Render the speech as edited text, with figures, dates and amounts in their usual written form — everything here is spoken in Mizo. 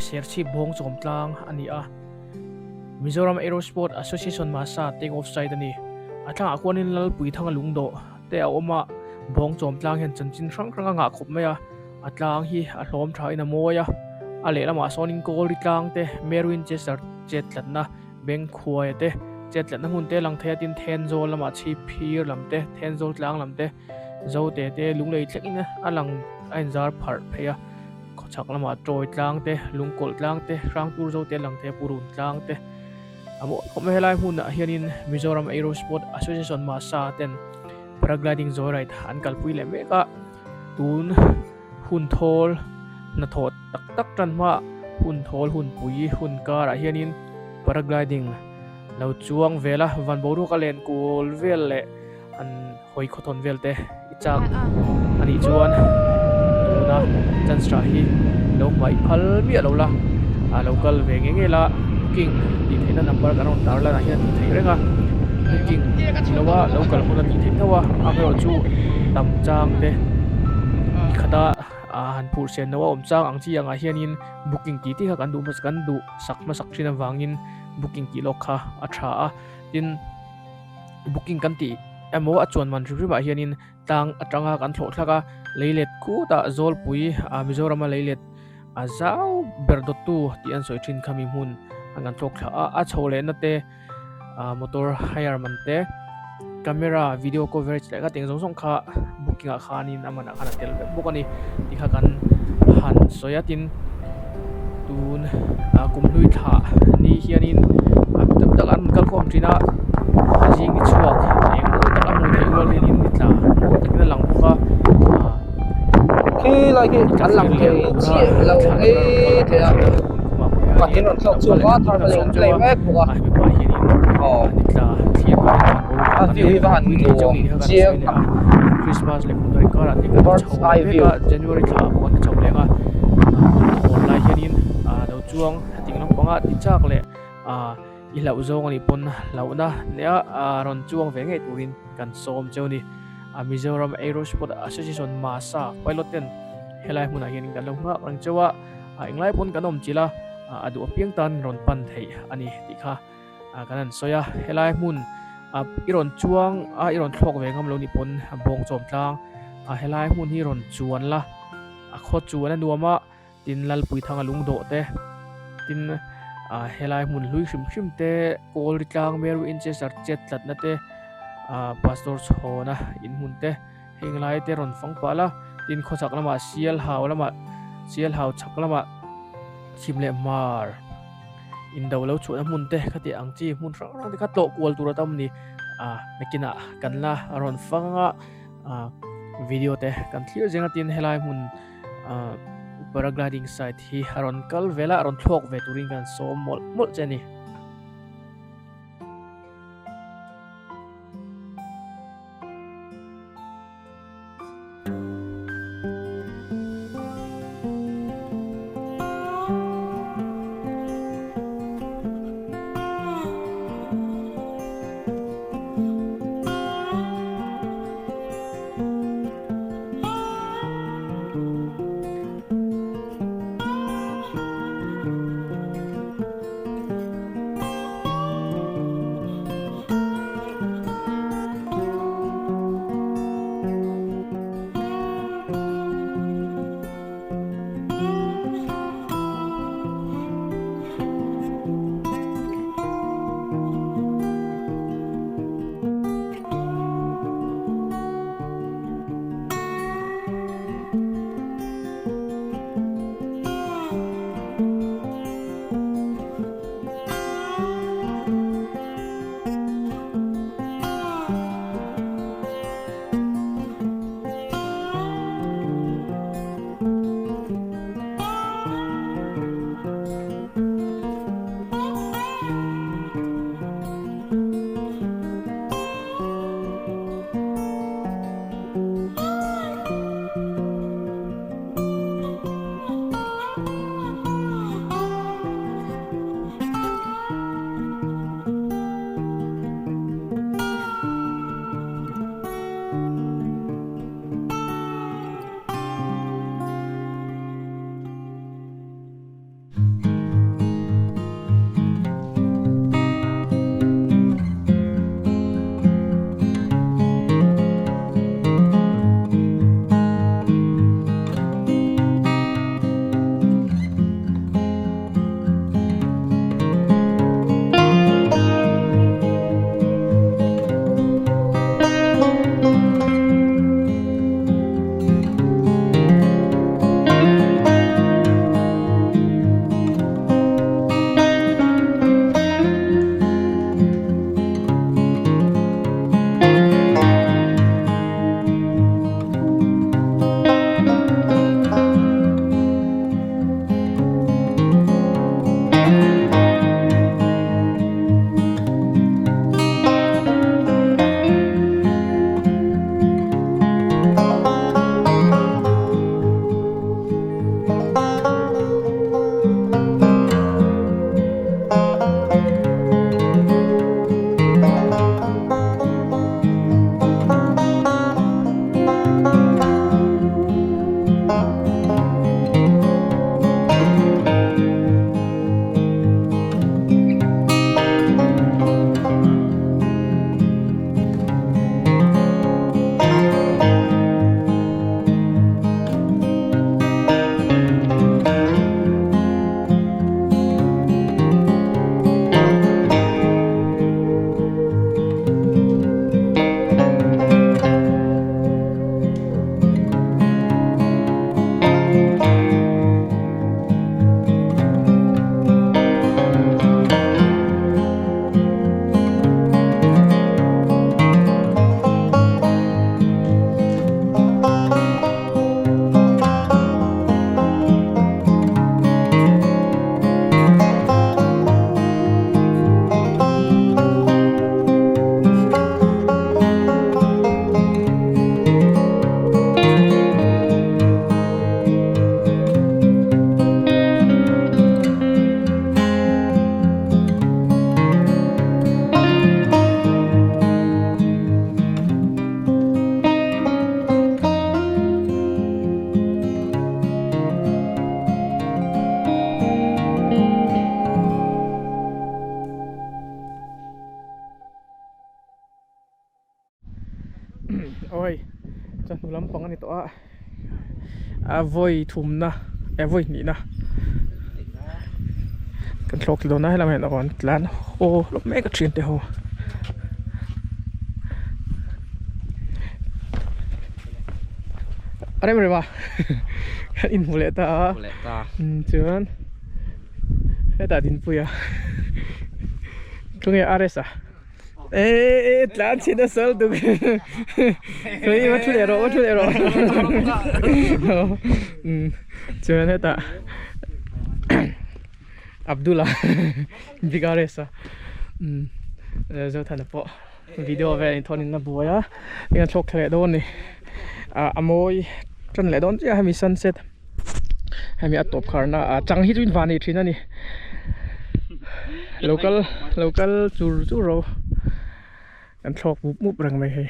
Serchhip Bawngchawm tlang a ni a, Mizoram Aerosport Association Masa take off site a ni. A tlangah khuanin Lalpuithanga lungdawh te a awm a, Bawngchawm tlang hian chanchin hrang hrang a ngah khawp mai a, a tlang hi a hlawm thain a mawi a, a lehlamah sawnin Kawlri tlang te, Mary Winchester chet tlatna Bengkhuaia te, chet tlatna hmun te lang thei a, tin Thenzawl lamah Chhipphir lam te, Thenzawl tlang lam te, Zote te lunglei thlengin a lang a inzar pharh phei a, khawchhak lamah Tawi tlang te, Lungkawlh tlang te, Hrangtur Zote a lang thei a, Purun tlang te a mawi khawp mai. Helai hmunah hianin Mizoram Aero Sport Association Masa ten Paragliding Joyride an kalpui leh mek a, tun hun thawl hnathawh tak tak tan hma hun thawl hun pui hun karah hianin Paragliding lo chuang vel a, van boruak a len kual vel leh an hawi khawthawn vel te i chak a nih chuan tuna chance tha hi lo hmaih phal miah lo la a lo kal ve nge nge la booking tih theihna number kan rawn tar lanah hian a tih theih reng a booking ni lo a lo kal hun a tih theih tho a amaherawhchu tam chang te ni khata ah han phurh sen loh a awm chang ang chi angah hianin booking tih tih kha kan duh hmasa kan duh sak hmasak thin avangin booking tih lawk kha a tha a tin. Booking kan tih emaw a chuan man hrim hrimah hianin tlang atanga kan thlawh thlak a, leilet khutah Zawlpui ah Mizorama leilet a zau ber dawttu tih an sawi thin khami hmun an kan thlawk thla a, a chho lehna te ah motor hire man te camera video coverage leh kha teng zawng zawng kha booking ah khanin a manah khan a tel vek bawk a ni tih kha kan han sawi a tin tun ah kum hlui thlah ni hianin a mi tam tak an rawn kal khawm thin a zing ni chhuak eng mawi tak a hmuh theih rual hianin ni tla mawi takin a lang bawk a ah khilai khi an lang thei chiah lo ngei thei a pahnih an rawn thlawk chhuak a thar pahnih an play mek bawk a aw a view hi va han nuam chiang tak. Christmas leh kum dawn karah te kan Bird's chho eye mek view a January thla ah pawh kan chho leng a hun lai hianin ah lo chuang hetiang lampanga ti chak leh ah i hlauh zawng anih pawn hlauhna nia ah rawn chuang ve ngei turin kan sawm cheu a ni a Mizoram Aerosport Association Masa pilot ten helai hmunah hianin kan lo nghak reng cheu a ah englai pawn kan awm chilh a a duh apiang tan rawn pan theih a ni tih kha. ah kan han sawi a helai hmun ah i rawn chuang a i rawn thlawk ve ngam lo nih pawn a bawng chawm tlang a helai hmun hi rawn chuan la a khaw chuan a nuam a tin Lalpuithanga lungdawh te tin ah helai hmun hlui hrim hrim te kawl ri tlang Mary Winchester chet tlatna te ah pastor chhawna in hmun te heng lai te rawn fang pah la tin khawchhak lamah sial hau lamah sial hau chhak lamah chhim leh hmar. Indo lo chhuahna hmun te khati ang chi hmun hrang hrang te kha tlawh kual tur a tam a ni ah nakinah kan la rawn fang a ah video te kan thlir zeng a tin helai hmun ah paragliding site hi a rawn kal vel a a rawn thlawk ve turin kan sawm mawlh mawlh che a ni. hei chawhnu lampang a ni tawh a a vawi thumna eh vawi hnihna kan thlawk thla dawn a helamah hian a rawn tlan haw hlawm mek a thiante ho. A rem rem a kan inhmu leh ta a chuan hetah Dinpuia tunge RS a. Ê tlan chhin a sal tuk Khawi va thu leh rawh va thu leh rawh Chuan hetah Abdul-a Big RS-a Zothana pawh video vel inthawn in a buai a eng a thlawk thla leh dawn a ni a mawi tan leh dawn chiah a hemi sunset hemi a tawp kharna ah chang hi chu in van nei thin a ni lo kal lo kal chur chur ro kan thlawk mup mup reng mai hei.